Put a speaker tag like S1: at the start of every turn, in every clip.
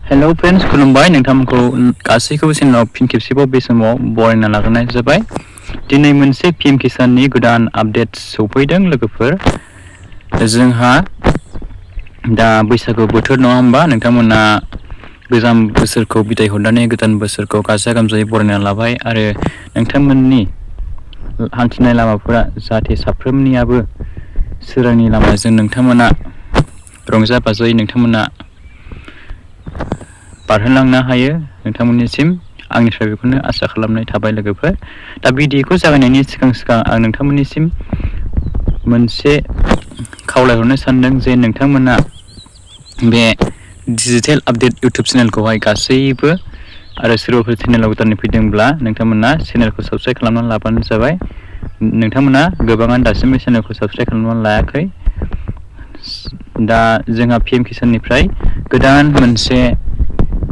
S1: Hello friends खुलुमबाय नोंथांमोनखौ गासैखौबो चेनेलाव फिन खेबसेबाव बे समाव बरायना लाग्रोनाय जाबाय। दिनै मोनसे पीएम किसाननि गोदान आपडेट सफैदों लोगोफोर। जोंहा दा बैसागु बोथोर नङा होमबा, नोंथांमोना गोजाम बोसोरखौ बिदाय हरनानै गोदान बोसोरखौ गाजा गोमजायै बरायना लाबाय आरो नोंथांमोननि हान्थिनाय लामाफोरा जाहाथे साफ्रोमनियाबो सोरांनि लामाजों नोंथांमोना रंजा बाजायै नोंथांमोना बारहोलांनो हायो। नोंथांमोननिसिम आंनिफ्राय बेखौनो आसा खालामनाय थाबाय लोगोफोर। दा भिडिअखौ जागायनायनि सिगां आं नोंथांमोननिसिम मोनसे खावलायहरनो सानदों जे नोंथांमोना बे डिजिटेल आपडेट इउटुब चेनेलखौहाय गासैबो आरो सोरबाफोर चेनेलाव गोदानै फैदोंब्ला नोंथांमोना चेनेलखौ साबस्क्राइब खालामनानै लाबानो जाबाय। नोंथांमोना गोबाङानो दासिमबो चेनेलखौ साबस्क्राइब खालामनानै लायाखै। दा जोंहा पीएम किसाननिफ्राय गोदान मोनसे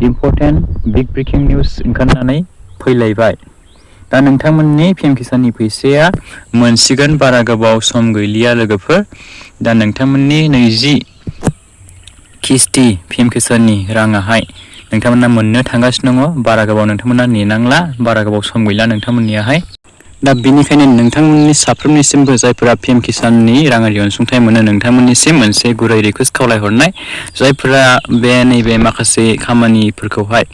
S1: इम्पर्टेन्ट बिग ब्रेकिं निउज ओंखारनानै फैलायबाय। दा नोंथांमोननि पीएम किसाननि फैसाया मोनसिगोन, बारा गोबाव सम गैलिया लोगोफोर। दा नोंथांमोननि 20 किस्ति पीएम किसाननि राङाहाय नोंथांमोना मोननो थांगासिनो दङ। बारा गोबाव नोंथांमोना नेनांला, बारा गोबाव सम गैला नोंथांमोननियाहाय। दा बेनिखायनो नोंथांमोननि साफ्रोमनिसिमबो जायफोरा पीएम किसाननि राङारि अनसुंथाइ मोनो नोंथांमोननिसिम मोनसे गुरै रिक्वेस्ट खावलायहरनाय, जायफोरा बे नैबे माखासे खामानिफोरखौहाय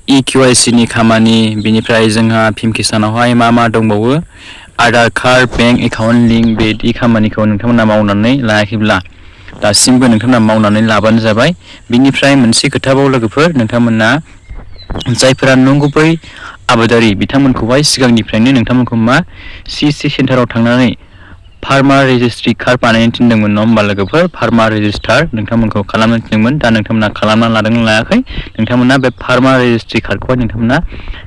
S1: EKYC नि खामानि, बिनिफ्राय जोंहा पीएम किसानावहाय मा दंबावो, Aadhaar card, bank account link, बेदि खामानिखौ नोंथांमोना मावनानै लायाखैब्ला दासिमबो नोंथांमोना मावनानै लाबानो जाबाय। बिनिफ्राय मोनसे खोथाबाव लोगोफोर, नोंथांमोना जायफोरा नंगुबै आबादारि बिथांमोनखौहाय सिगांनिफ्रायनो नोंथांमोनखौ CC सेन्टाराव थांनानै फार्मार रेजिस्ट्रि कार्ड बानायनो थिनदोंमोन नङा होमबा लोगोफोर। फार्मार रेजिस्टार नोंथांमोनखौ खालामनो थिनदोंमोन। दा नोंथांमोना खालामना लादोंना लायाखै? नोंथांमोना बे फार्मार रेजिस्ट्रि कार्डखौहाय नोंथांमोना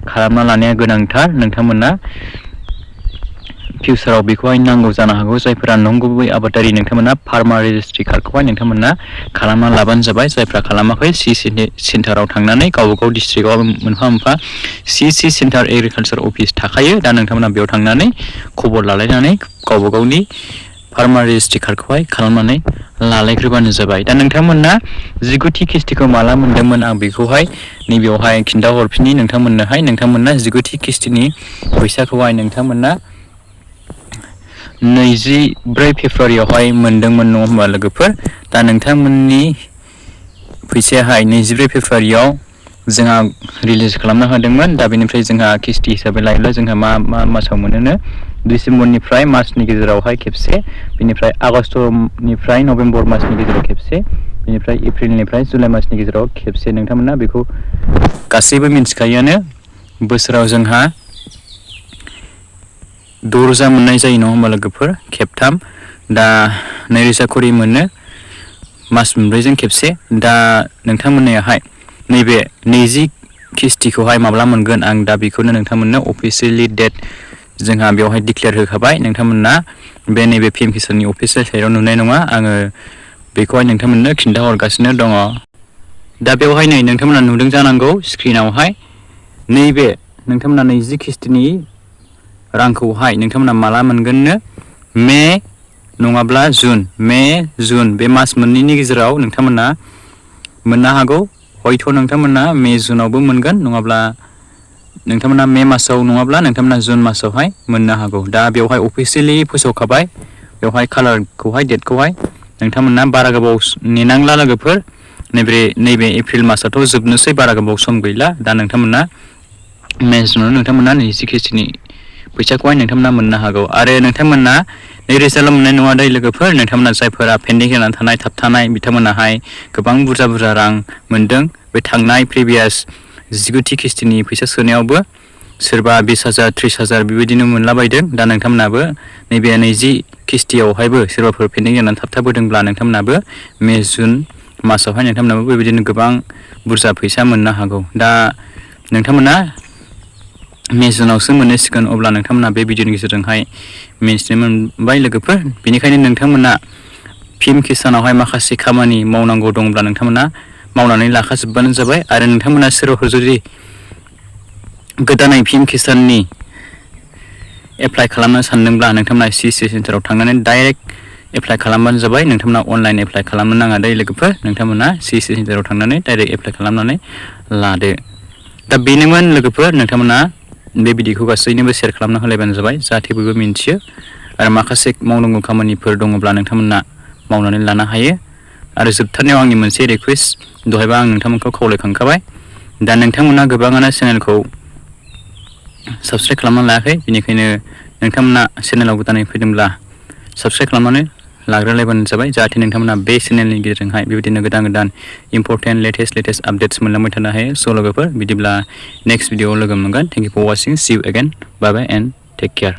S1: खालामना लानाया गोनांथार। नोंथांमोना फिउचाराव बेखौहाय नांगौ जानो हागौ। जायफोरा नंगुबै आबादारि नोंथांमोना फार्मार रेजिस्ट्रि कार्डखौहाय नोंथांमोना खालामना लाबानो जाबाय। जायफ्रा खालामाखै CC सेन्टाराव थांनानै गावबागाव डिस्ट्रिक्टआव मोनफा CC सेन्टार एग्रिकालचार अफिस थाखायो। दा नोंथांमोना बेयाव थांनानै खबर लालायनानै गावबागावनि फार्मार रेजिस्ट्रि कार्डखौहाय खालामनानै लालायग्रोबानो जाबाय। दा नोंथांमोना 19थि किस्तिखौ माला मोन्दोंमोन आं बेखौहाय नैबेयावहाय खिन्थाहरफिनि नोंथांमोननोहाय। नोंथांमोना 19थि किस्तिनि फैसाखौहाय नोंथांमोना 24 फेब्रुवारियावहाय मोन्दोंमोन नङा होमबा लोगोफोर। दा नोंथांमोननि फैसायाहाय 24 फेब्रुवारियाव जोंहा रिलिज खालामना होदोंमोन। दा बेनिफ्राय जोंहा किस्ति हिसाबै लायोब्ला जोंहा मा मासाव मोनोनो, डिसेम्बरनिफ्राय मार्चनि गेजेरावहाय खेबसे, बेनिफ्राय आगष्टनिफ्राय नभेम्बर मासनि गेजेराव खेबसे, बेनिफ्राय एप्रिलनिफ्राय जुलाइ मासनि गेजेराव खेबसे। नोंथांमोना बेखौ गासैबो मिन्थिखायोआनो। बोसोराव जोंहा 6 रोजा मोननाय जायो नङा होमबा लोगोफोर, खेबथाम। दा 2,000 खरि मोनो मास मोनब्रैजों खेबसे। दा नोंथांमोननियाहाय नैबे 20 किस्तिखौहाय माब्ला मोनगोन आं दा बेखौनो नोंथांमोननो अफिसियेलि डेट जोंहा बेवहाय डिक्लेयार होखाबाय। नोंथांमोना बे नैबे पीएम किसाननि अफिसियेल साइटआव नुनाय नङा, आङो बेखौहाय नोंथांमोननो खिन्थाहरगासिनो दङ। दा बेवहाय नै नोंथांमोना नुदों जानांगौ स्क्रिनावहाय, नैबे नोंथांमोना 20 किस्तिनि रांखौहाय नोंथांमोना माला मोनगोननो, मे नङाब्ला जुन, मे जुन बे मास मोननैनि गेजेराव नोंथांमोना मोननो हागौ। हयथ' नोंथांमोना मे जुनावबो मोनगोन, नङाब्ला नोंथांमोना मे मासाव नङाब्ला नोंथांमोना जुन मासावहाय मोननो हागौ। दा बेवहाय अफिसियेलि फोसावखाबाय, बेवहाय कालारखौहाय, डेटखौहाय। नोंथांमोना बारा गोबाव नेनांला लोगोफोर। नैबे एप्रिल मासाथ' जोबनोसै, बारा गोबाव सम गैला। दा नोंथांमोना मे जुनाव नोंथांमोना 20 किस्तिनि फैसाखौहाय नोंथांमोना मोननो हागौ। आरो नोंथांमोना 2,000ल' मोननाय नङा दै लोगोफोर। नोंथांमोना जायफोरा पेन्डिं जानानै थानाय, थाबथानाय, बिथांमोनाहाय गोबां बुरजा रां मोनदों बे थांनाय प्रिभियास 19थि किस्तिनि फैसा सोनायावबो। सोरबा 20,000 30,000 बेबायदिनो मोनलाबायदों। दा नोंथांमोनाबो नैबे 20 किस्तियावहायबो सोरबाफोर पेन्डिं जानानै थाबथाबोदोंब्ला नोंथांमोनाबो मे जुन मासावहाय नोंथांमोनाबो बेबायदिनो गोबां बुरजा फैसा मोननो हागौ। दा नोंथांमोना मे जुनावसो मोनहैसिगोन। अब्ला नोंथांमोना बे भिडिअनि गेजेरजोंहाय मिन्थिनो मोनबाय लोगोफोर। बेनिखायनो नोंथांमोना पीएम किसानावहाय माखासे खामानि मावनांगौ दंब्ला नोंथांमोना मावनानै लाखाजोबबानो जाबाय। आरो नोंथांमोना सोरबाफोर जुदि गोदानै पीएम किसाननि एप्लाइ खालामनो सानदोंब्ला नोंथांमोना CC सेन्टाराव थांनानै डाइरेक्ट एप्लाइ खालामबानो जाबाय नोंथांमोना अनलाइन एप्लाइ खालामनो नाङा दै लोगोफोर नोंथांमोना CC सेन्टाराव थांनानै डाइरेक्ट एप्लाइ खालामनानै लादो दा बेनोमोन लोगोफोर नोंथांमोना बे भिडिअखौ गासैनोबो शेयार खालामना होलायबानो जाबाय जाहाथे बयबो मिन्थियो आरो माखासे मावनांगौ खामानिफोर दङब्ला नोंथांमोना मावनानै लानो हायो आरो जोबथारनायाव आंनि मोनसे रिक्वेस्ट दहायबा आं नोंथांमोनखौ खावलायखांखाबाय दा नोंथांमोना गोबाङानो चेनेलखौ साबस्क्राइब खालामना लायाखै बेनिखायनो नोंथांमोना चेनेलाव गोदानै फैदोंब्ला साबस्क्राइब खालामनानै लाग्रोलायबानो जाबाय जाहाथे नोंथांमोना बे चेनेलनि गेजेरजोंहाय बेबायदिनो गोदान इम्परटेन्ट लेटेस्ट आपडेट्स मोनलांबाय थानो हायो स' लोगोफोर बिदिब्ला नेक्स्ट भिडिअआव लोगो मोनगोन thank you for watching see you again bye bye and take care